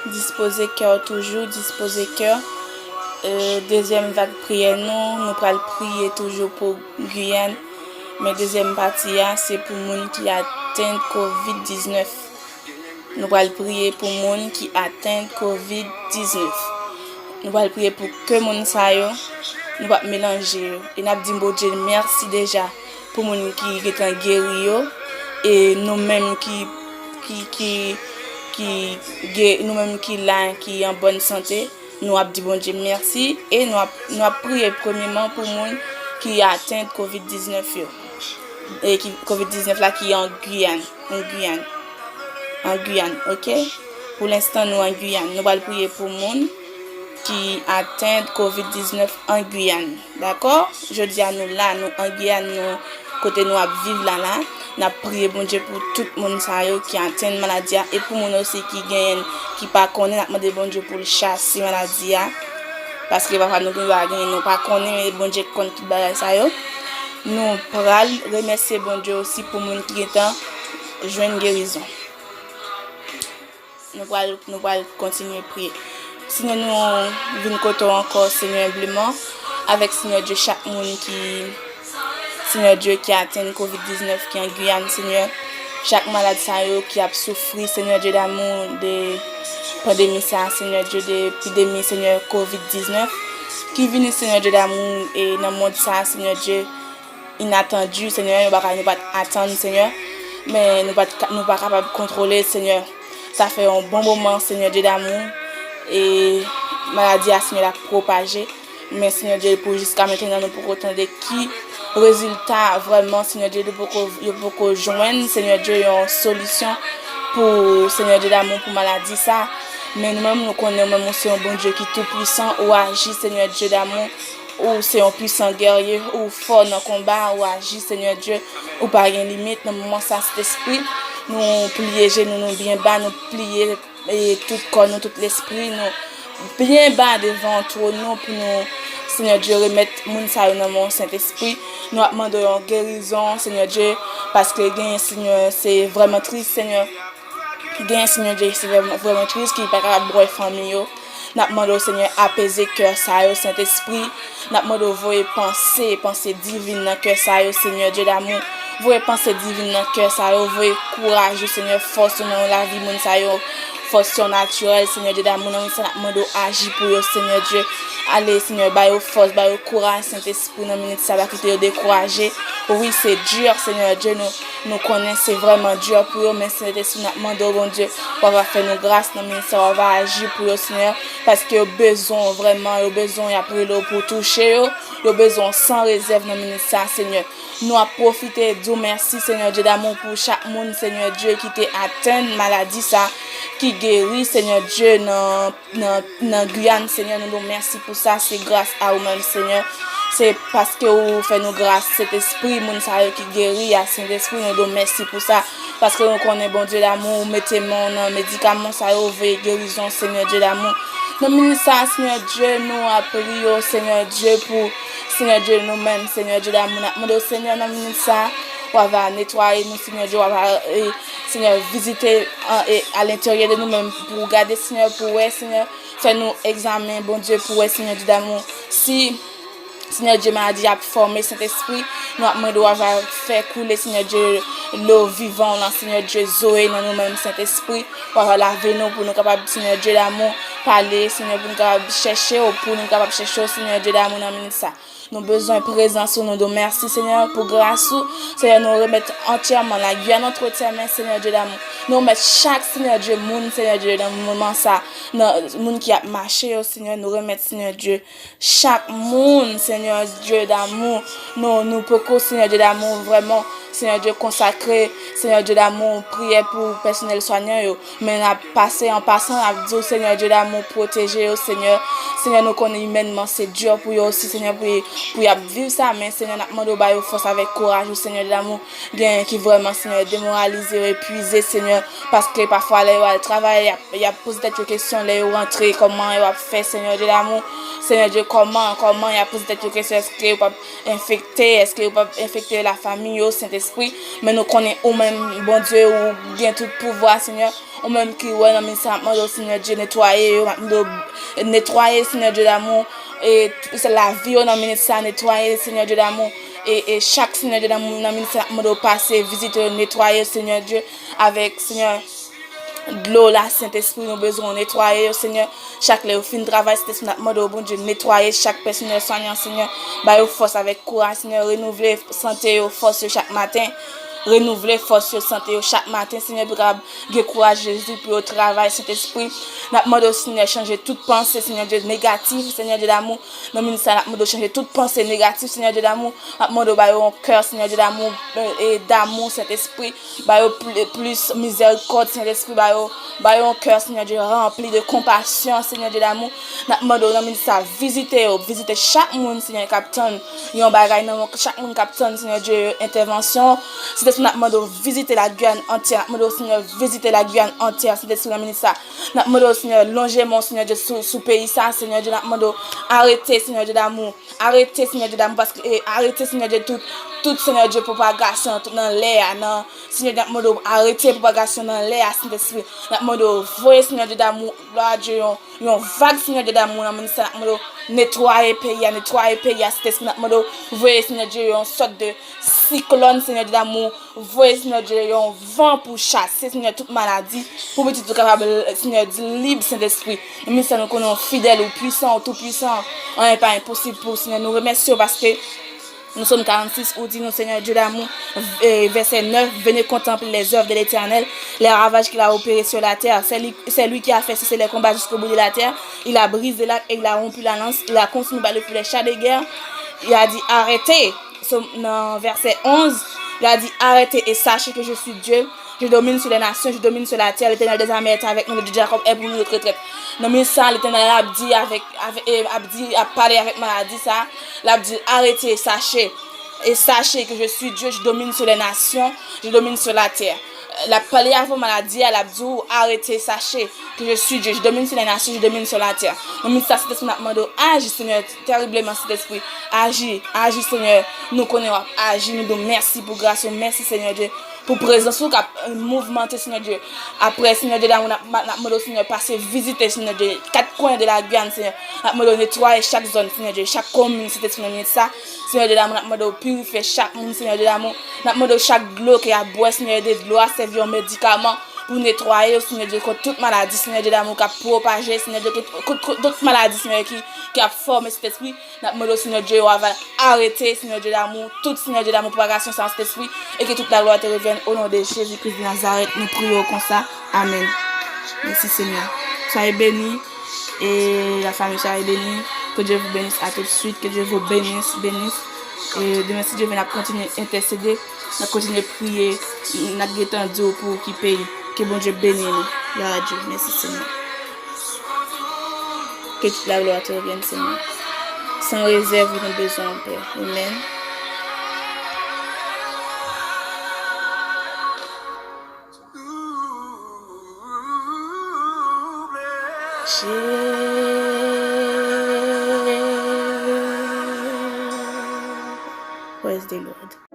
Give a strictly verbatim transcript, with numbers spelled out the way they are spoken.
Dispoze kè w toujou, dispoze kè w. E, dezyèm vag priyè nou, nou pral priye toujou pou Giyàn. Men dezyèm pati a, se pou moun ki atenn kovid diznèf. Nou pral priye pou moun ki atenn kovid diznèf. Nou pral priye pou ke moun sa yo, nou p ap melanje yo. E n ap di Bondye mèsi deja pou moun ki gentan geri yo. E nou menm ki, ki, ki, ki ge-, nou menm ki la, ki an bòn sante, nou ap di Bondye mèsi. E nou ap, nou ap priye premyeman pou moun ki atenn kovid diznèf yo. E ki, kovid diznèf la ki an Giyàn, an Giyàn, an Giyàn, oke? Pou lenstan, nou an Giyàn. Nou pral priye pou moun ki atenn kovid diznèf an Giyàn, dakò? Jodi a, nou la, nou an Giyàn, nou, kote nou ap viv la, la. N ap priye Bondye pou tout moun sa yo ki atenn maladi a, e pou moun osi ki genyen, ki pa konnen, n ap mande Bondye pou l chase maladi a. Paske pafwa nou gen dwa genyen, nou pa konnen, men Bondye konn tout bagay sa yo. Nou pral remèsye Bondye osi pou moun ki gentan jwenn gerizon. Nou pral, nou pral kontinye priye. Senyè, nou vin kote w ankò, Senyè, enbleman, avèk, Senyè Dye, chak moun ki, Senyè Dye, ki atenn kovid diznèf ki an Giyàn, Senyè. Chak malad sa yo ki ap soufri, Senyè Dye damou, de pandemi sa, Senyè Dye, de epidemi, Senyè, kovid diznèf, ki vini, Senyè Dye damou, e nan mond sa, Senyè Dye, inatandi, Senyè, nou pa ka, nou pa t atann, Senyè, men nou pa t ka, nou pa kapab kontwole, Senyè. Sa fè yon bon moman, Senyè Dye damou, e maladi a, Senyè, l ap pwopaje. Men, Senyè Dye, pou jiska mentnan, nou poko tande ki rezilta vrèman, Senyè Dye, yo poko, yo poko jwenn, Senyè Dye, yon solisyon pou, Senyè Dye damou, pou maladi sa. Men nou menm, nou konnen ou menm, ou se yon Bondye ki tou pwisan, ou aji, Senyè Dye damou, ou se yon pwisan gèrye, ou fò nan konba, ou aji, Senyè Dye, ou pa gen limit. Nan moman sa, Sentespri, nou pliye jenou nou byen ba, nou pliye, e, tout kò nou, tout lespri nou byen ba devan twòn ou pou nou, Senyè Dye, remèt moun sa yo nan men w, Sentespri. Nou ap mande w yon gerizon, Senyè Dye, paske genyen, Senyè, se vrèman tris, Senyè. Genyen, Senyè Dye, se vrèman, vrèman tris, ki pa kapab wè fanmi yo. N ap mande w, Senyè, apeze kè sa yo, Sentespri. N ap mande w voye panse, panse divin nan kè sa yo, Senyè Dye damou. Voye panse divin nan kè sa yo, voye kouraj ou, Senyè, fòs ou nan lavi moun sa yo, fòs sènatirèl, Senyè Dye damou, nan moun sa n ap mande w aji pou yo, Senyè Dye. Ale, Senyè, ba yo fòs, ba yo kouraj, Sentespri, nan minit sa, pa kite yo dekouraje. Wi, se di, Senyè Dye, nou, nou konnen se vrèman di pou yo, men Sentespri, n ap mande w, Bondye, w ava fè nou gras nan minit sa, w ava aji pou yo, Senyè. Paske yo bezwen w vrèman, yo bezwen w, y ap rele w pou w touche yo. Yo bezwen w san rezèv nan minit sa, Senyè. Nou ap pwofite di w mèsi, Senyè Dye damou, pou chak moun, Senyè Dye, ki te atenn maladi sa, ki geri, Senyè Dye, nan, nan, nan Giyàn, Senyè. Nou di w mèsi pou sa, se gras a ou menm, Senyè. Se paske ou fè nou gras, Sentespri, moun sa yo ki geri a, Sentespri, nou di w mèsi pou sa. Paske nou konnen, Bondye damou, ou mete men w nan medikaman sa yo, voye gerizon, Senyè Dye damou. Nan minit sa, Senyè Dye, nou ap priye w, Senyè Dye, pou, Senyè Dye, nou menm, Senyè Dye damou, n ap mande w, Senyè, nan minit sa, w ava netwaye nou, Senyè Dye, w ava, e, Senyè, vizite, an, e, alenteryè de nou menm, pou w gade, Senyè, pou w wè, Senyè, fè nou egzamen, Bondye, pou w wè, Senyè Dye damou, si Senyè Dye, maladi ap fòme, Sentespri, nou ap mande w ava fè koule, Senyè Dye, lo vivan w lan, Senyè Dye, Zoe nan nou menm, Sentespri, w ava lave nou pou nou kapab, Senyè Dye damou, pale, Senyè, pou nou kapab chèche w, pou nou kapab chèche w, Senyè Dye damou, nan minit sa. Nou bezwen prezans ou, nou di w mèsi, Senyè, pou gras ou. Senyè, nou remèt antyèman la Giyàn ant men w, Senyè Dye damou. Nou remèt chak, Senyè Dye, moun, Senyè Dye, nan moman sa, nan moun ki ap mache yo, Senyè, nou remèt, Senyè Dye, chak moun, Senyè Dye damou, nou, nou poko, Senyè Dye damou, vrèman, Senyè Dye konsakre, Senyè Dye damou, priyè pou pèsonèl swanyan yo. Men n ap pase an pasan, n ap di w, Senyè Dye damou, pwoteje yo, Senyè. Senyè, nou konnen imènman se di pou yo osi, Senyè, pou, pou y ap viv sa, men, Senyè, n ap mande w ba yo fòs avèk kouraj ou, Senyè Dye damou. Genyen ki vrèman, Senyè, demoralize yo, epuize, Senyè, paske pafwa lè yo al travay, y ap, y ap poze tèt yo kesyon, lè yo rantre, kòman yo ap fè, Senyè Dye damou? Senyè Dye, kòman, kòman y ap poze tèt yo kesyon, èske yo p ap enfekte, èske yo p ap enfekte lafanmi yo, Sentespri? Men nou konnen ou menm, Bondye, ou gen tout pouvwa, Senyè. Ou menm ki wè nan minit sa, m ap mande w, Senyè Dye, netwaye yo, m ap mande w netwaye, Senyè Dye damou, e, lavi yo nan minit sa, netwaye, Senyè Dye damou, e, e chak, Senyè Dye damou, nan minit sa, m ap mande w pase, vizite yo, netwaye yo, Senyè Dye, avèk, Senyè, dlo la, Sentespri, nou bezwen w netwaye yo, Senyè. Chak lè yo fin travay, Sentespri, n ap mande w, Bondye, netwaye chak pèsonèl swanyan, Senyè. Ba yo fòs avèk kouraj, Senyè. Renouvle sante yo, fòs yo chak maten. Renouvle fòs yo, sante yo chak maten, Senyè, pou yo kapab gen kouraj, Jezi, pou yo travay, Sentespri. N ap mande w, Senyè, chanje tout panse, Senyè Dye, negatif, Senyè Dye damou. Nan minit sa, n ap mande w chanje tout panse negatif, Senyè Dye damou. N ap mande w ba yo yon kè, Senyè Dye damou, e, damou, Sentespri. Ba yo pli-, plis mizèrikòd, Sentespri, ba yo, ba yo yon kè, Senyè Dye, ranpli de konpasyon, Senyè Dye damou. N ap mande w nan minit sa, vizite yo, vizite chak moun, Senyè, k ap tann yon bagay nan men w, chak moun k ap tann, Senyè Dye, entèvansyon. Sentespri, n ap mande w vizite la Guyane antyè, n ap mande w, Senyè, vizite la Guyane antyè, Sentespri, nan minit sa. N ap mande w, Senyè, lonje men w, Senyè Dye, sou, sou peyi sa, Senyè Dye, n ap mande w arete, Senyè Dye damou. Arete, Senyè Dye damou, paske, e, arete, Senyè Dye, tout, tout, Senyè Dye, pwopagasyon, tout nan lè a, nan, Senyè Dye, n ap mande w arete pwopagasyon nan lè a, Sentespri. N ap mande w voye, Senyè Dye damou, glwa a Dye, yon, yon vag, Senyè Dye damou, nan minit sa, n ap mande w netwaye peyi a, netwaye peyi a, Sentespri, n ap mande w voye, Senyè Dye, yon sòt de siklòn, Senyè Dye damou, voye, Senyè Dye, yon van pou chase, Senyè, tout maladi, pou pitit ou kapab, Senyè, di lib, Sentespri. Nan minit sa, nou konnen w fidèl, ou pwisan, ou tou pwisan. Anyen pa enposib pou ou, Senyè. Nou remèsye w paske nou Sòm karannsis, ou di nou, Senyè Dye damou, e, vèsè nèf, venez contempler les œuvres de l'Éternel, les ravages qu'il a opérés sur la terre. C'est lui, c'est lui qui a fait cesser les combats jusqu'au bout de la terre. Il a brisé l'arc et il a rompu la lance. Il a consumé par le feu les chars de guerre. Il a dit, arrêtez. Nan vèsè onz, il a dit, arrêtez et sachez que je suis Dieu. Je domine sur les nations, je domine sur la terre. L'Éternel des armées est avec nous, le Dieu de Jacob est pour nous notre retraite. Nan minit sa, Letènèl la ap di avèk, avèk, e, ap di, ap pale avèk maladi sa. L ap di, arrêtez, sachez, et sachez que je suis Dieu, je domine sur les nations, je domine sur la terre. L ap pale avè w maladi a, l ap di w, arrêtez, sachez que je suis Dieu, je domine sur les nations, je domine sur la terre. Nan minit sa, Sentespri, n ap mande w, aji, Senyè, tèribleman, Sentespri. Aji, aji, Senyè. Nou konnen w ap aji, nou di w mèsi pou gras ou, mèsi, Senyè Dye, pou prezans ou k ap, e, mouvmante, Senyè Dye. Apre, Senyè Dye damou, n ap, n ap mande w, Senyè, pase vizite, Senyè Dye, kat kwen de la Guyane, Senyè. N ap mande w netwaye chak zòn, Senyè Dye, chak komin, Sentespri, nan minit sa. Senyè Dye damou, n ap mande w pirifye chak moun, Senyè Dye damou. N ap mande w chak dlo ke y ap bwè, Senyè, ede dlo a sèvi yon medikaman pou netwaye yo, Senyè Dye, kont tout maladi, Senyè Dye damou, k ap pwopaje, Senyè Dye, kont, kont, kont tout maladi, Senyè, ki, ki ap fòme, Sentespri. N ap mande w, Senyè Dye, w ava arete, Senyè Dye damou, tout, Senyè Dye damou, pwopagasyon sa, Sentespri, e ke tout laglwa te revyen o non de Jezi Kris de Nazarèt. Nou priye w konsa. Amèn. Mèsi, Senyè. Soyez bénis. Et la famille, soyez bénis. Que Dieu vous bénisse à tout de suite. Que Dieu vous bénisse, bénisse. Et demain, si Dieu veut, n ap kontinye entèsede, n ap kontinye priye, n ap gentan di w pou ki peyi. Ke Bondye beni nou. Glwa a Dye. Mèsi, Senyè. Que toute la gloire te revienne, Senyè. Sans réserve, nou bezwen w, Pè. Amen. Praise the Lord.